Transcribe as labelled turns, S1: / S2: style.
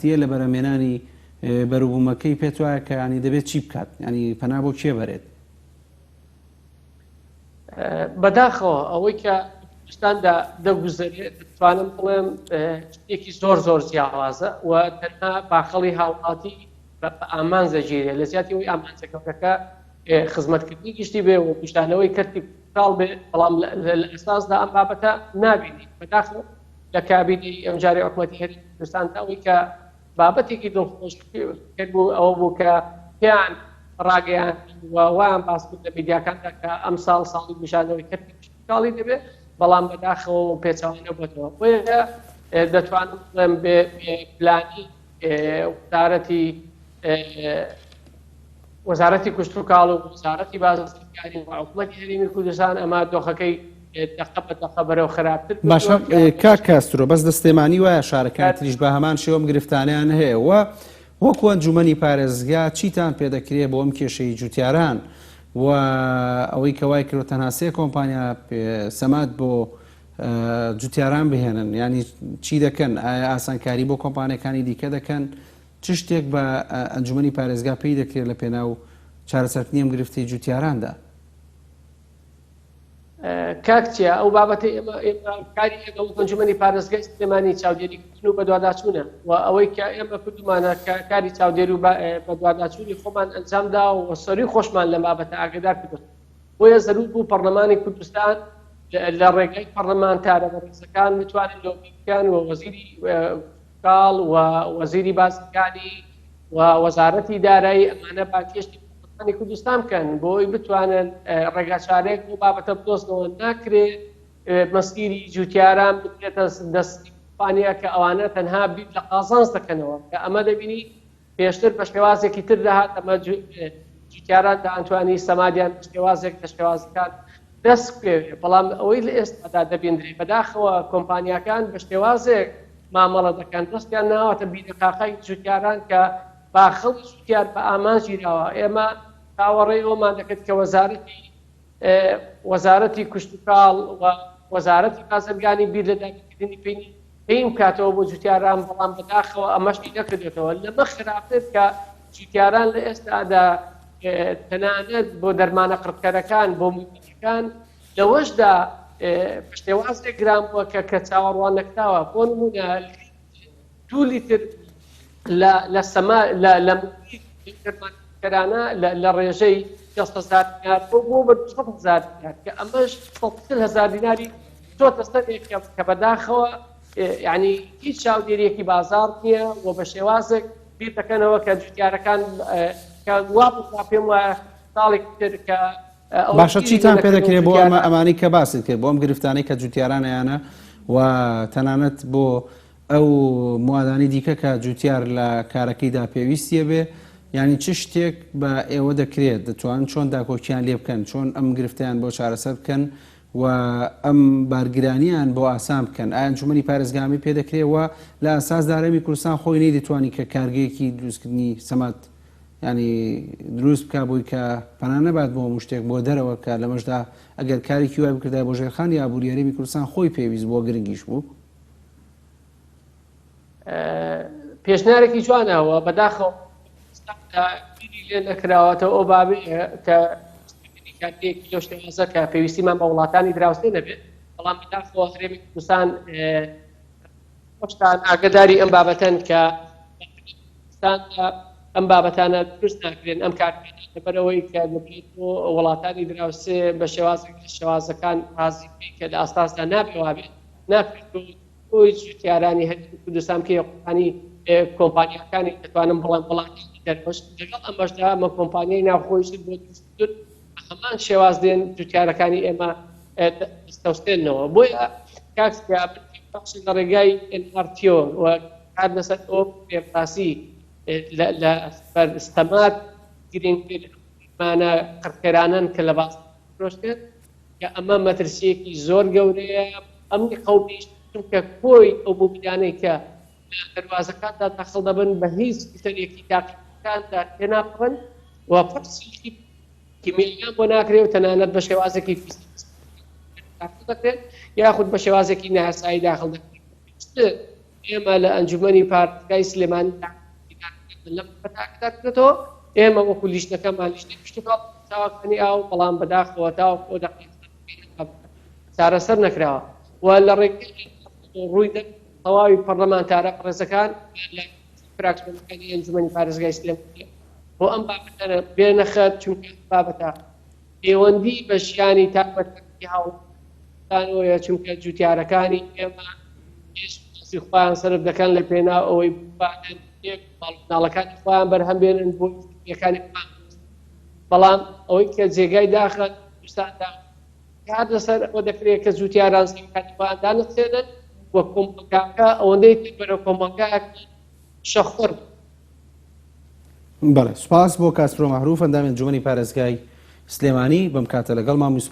S1: سەختییە لە بەرهەمهێنانی بەروبوومەکەی پێت وایە کە ینی دەبێت چی بکات؟ ینی پەنا بۆ کێ بەرێت؟
S2: بەداخەوە ئەوەی کە کوردستاندا دەگوزەرێت دەتوانم بڵێم شتێکی زۆر زۆر جیاوازە و تەنها باخەڵی هاوڵاتی بە ئامانج دەگیرێت لە جیاتی ئەوەی ئامانجە گەورەکە خزمەتکردنی گشتی بێ و کوشتانەوەی کەرتی کاڵ بێ، بەڵام لە ئەساسدا ئەم بابەتە نابینین. بەداخەوە لە کابینەی ئەمجارەی حکومەتی هەرێمی کوردستاندا ئەوەی کە بابەتێکی دڵخۆشکەر بوو ئەوە بوو کە پێیان ڕاگەیاند و وایان باس کرد لە میدیاکاندا کە ئەمساڵ ساڵی بوژانەوەی کەرتی کشتوکاڵی دەبێت، بەڵام بەداخەوە پێچەوانە بۆتەوە. بۆیە دەتوانم بڵێم بێ پلانی وەزارەتی وەزارەتی کشتوکاڵ و وەزارەتی بازرگانی و حکومەتی هەرێمی کوردستان ئەمە دۆخەکەی دەقە بە دەقە بەرەو خراپتر
S1: باشە کاک کاسترۆ بەس لە سلێمانی وایە شارەکانی تریش بە هەمان شێوەم گرفتانیان هەیە و وەکو ئەنجومەنی پارێزگا چیتان پێدەکرێ بۆ ئەم کێشەی جوتیاران و ئەوەی کە وای کرد تەنها سێ کۆمپانیا سەماد بۆ جوتیاران بهێنن ینی چی دەکەن ئایا ئاسانکاری بۆ کۆمپانیەکانی دیکە دەکەن چ شتێک بە ئەنجومەنی پارێزگا پێی دەکرێت لە پێناو چارەسەرکردنی ئەم گرفتەی جوتیاراندا؟
S2: کاک چیا، ئەو بابەتەی ئێمە ئێمە کاری ئێمە وەک ئەنجومەنی پارێزگای سلێمانی چاودێریکردن و بەدواداچوونە و ئەوەی کە ئێمە کردومانە کە کاری چاودێری و بەدواداچوونی خۆمان ئەنجام دا و سەروی خۆشمان لەم بابەتە ئاگادار کردووە. بۆیە زەرور بوو پەڕلەمانی کوردستان لە ڕێگای پەڕلەمانتارە بەڕێزەکان بتوانن لۆبی بکەن و وەزیری کاڵ و وەزیری بازرگانی و وەزارەتی دارایی ئەمانە بانگهێشتی پەرلەمانی کوردستان بکەن بۆ ئەوەی بتوانن ڕێگاچارەیەک بۆ بابەتە بدۆزنەوە. ناکرێ مەسیری جوتیاران بدرێتە دەستی کۆمپانیا کە ئەوانە تەنها بیر لە قازانج دەکەنەوە، کە ئەمە دەبینی پێشتر بە شێوازێکی تر دەهات، ئەمە جوتیاران دەیانتوانی سەمادیان بە شێوازێک لە شێوازەکان دەست بکەوێ، بەڵام ئەوەی لە ئێستادا دەبیندرێ بەداخەوە کۆمپانیاکان بە شێوازێک مامەڵە دەکەن دەستیان ناوەتە بیرەقاقای جوتیاران کە باخەڵی جوتیار بە ئامانج گیراوە. ئێمە چاوەڕێی ئەوەمان دەکرد کە وەزارەتی وەزارەتی کشتوکاڵ و وەزارەتی بازرگانی بیر لە دابینکردنی پێی پێیم بکاتەوە بۆ جوتیاران، بەڵام بەداخەوە ئەمەشی نەکردێتەوە. لەمە خراپتر کە جوتیاران لە ئێستادا تەنانەت بۆ دەرمانە قڕکەرەکان بۆ موبیدەکان لەوەشدا بە شێوازێک گران بووە کە کە چاوەڕوان نەکراوە. بۆ نمونە دوو لیتر لە لە سەما لە لە مبید دەرمانکەرانە لە ڕێژەی 600 دینار بۆ بۆ بە 200 هەزار دینار کە ئەمەش 140 هەزار دیناری چۆتە سەرێک کە بەداخەوە یعنی هیچ چاودێریەکی بازاڕ نییە و بە شێوازێک بیر دەکەنەوە کە جوتیارەکان کە وا بوو پێم وایە ساڵێک تر کە
S1: باشە چیتان پێ دەکرێت بۆ ئەمە ئەمانی کە باست کرد بۆ ئەم گرفتانەی کە جوتیارانیانە و تەنانەت بۆ ئەو موادانی دیکە کە جوتیار لە کارەکەیدا پێویستیە بێ یعنی چ شتێک بە ئێوە دەکرێت دەتوان چۆن داکۆکیان لێ بکەن چۆن ئەم گرفتیان بۆ چارەسەر بکەن و ئەم بارگرانیان بۆ ئاسان بکەن ئایا ئەنجومەنی پارێزگامی پێ دەکرێ و لە ئەساسدا هەرێمی کوردستان خۆی نەیدەتوانی کە کارگەیەکی دروستکردنی سەماد ینی دروست بک بۆی کە پەنا نەبات بۆ هەموو شتێک بۆ دەرەوە کە لەمەشدا ئەگەر کارێکی وای بکردای بۆ ژێرخانی ئابووری هەرێمی کوردستان خۆی پێویست بووە گرنگیش بوو.
S2: پێشنیارێکی جوانە و بەداخەوە بیری لێ نەکراوەتەوە ئەو بابەیە کە کارگەیەکی لەو شێوازە کە پێویستیمان بە وڵاتانی دراوسێ نەبێت، بەڵام بەداخەوە هەرێمی کوردستان خۆشتان ئاگداری ئەم بابەتەن کە کوردستاندا ئەم بابەتانە دروست ناکرێن، ئەم کارگانە لەبەرئەوەی کە دەبێت بۆ وڵاتانی دراوسێ بە شێوازێک لە شێوازەکان ڕازی بکەیت کە لە ئاستاسدا نابێ وابێت، ناکرێت تۆ تۆی جوتیارانی هەرێمی کوردستان بکەیە قوربانی کۆمپانیاکانی دەتوانم بڵێم وڵاتانی دەرەوەش، لەگەڵ ئەمەشدا ئەمە کۆمپانیای ناوخۆیشت بۆ دروست کردن بە هەمان شێواز دێن جوتیارەکانی ئێمە دەستەوسێنەوە. بۆیە کاک سیا من پێم باشە لە ڕێگای NRT-ەوە و کار لەسەر ئەوە بکرێت باسی لە سەماد گرنگتر مانە قڕکەرانەن کە لە بازاڕ فرۆشترێن کە ئەمە مەترسییەکی زۆر گەورەیە ئەمنی قەومیش، چونکە کۆی ئەو موبیدانەی کە لە دەروازەکاندا داخڵ دەبن بە هیچ فلتەرێکی تاقیگەکاندا تێناپەڕن و فەرزی کیمیاییان بۆ ناکرێت و تەنانەت بە شێوازێکی فیزیکی داخڵ دەکرێن یاخود بە شێوازێکی نایاسایی داخڵ دەکرێن. ئێمە لە ئەنجومەنی پارێزگای سلێمانی لەم بابەتە ئاگادار کردۆتەوە. ئێمە وەکو لیژنەکەمان لیژنەی کشتوکاڵ سەرچاوەکانی ئاو، بەڵام بەداخەوە تاوەکو ئەو دەقەی چارەسەر نەکراوە و لە ڕێگەی ڕووی تەواوی پەرلەمانتارە بەڕێزەکان لە فراکسیۆنەکانی ئەنجومەنی پارێزگای سلێمانی بۆ ئەم بابەتە بێنە خەت، چونکە ئەم بابەتە پەیوەندی بە ژیانی تاک بە تاکی هاوڵاتیانەوەیە، چونکە جوتیارەکانی ئێمە هێزی خۆیان سەرف دەکەن لە پێناو ئەوەی بتوانن ماڵ و مناڵەکانی خۆیان بەرهەم بێنن بۆ یەکانی خۆیان. بەڵام ئەوەی کە جێگای داخە کوردستاندا کار لەسەر ئەوە دەکرێت کە جوتیاران زەویەکانی خۆیان دانەچێنن و کۆمەڵگاکە ئەوەندەی تر بەرەو کۆمەڵگایەکی شەخۆر بێت.
S1: بەڵێ سوپاس بۆ کاسترۆ مەعروف ئەندامی ئەنجومەنی پارێزگای سلێمانی بەم کاتە لەگەڵمان بووی.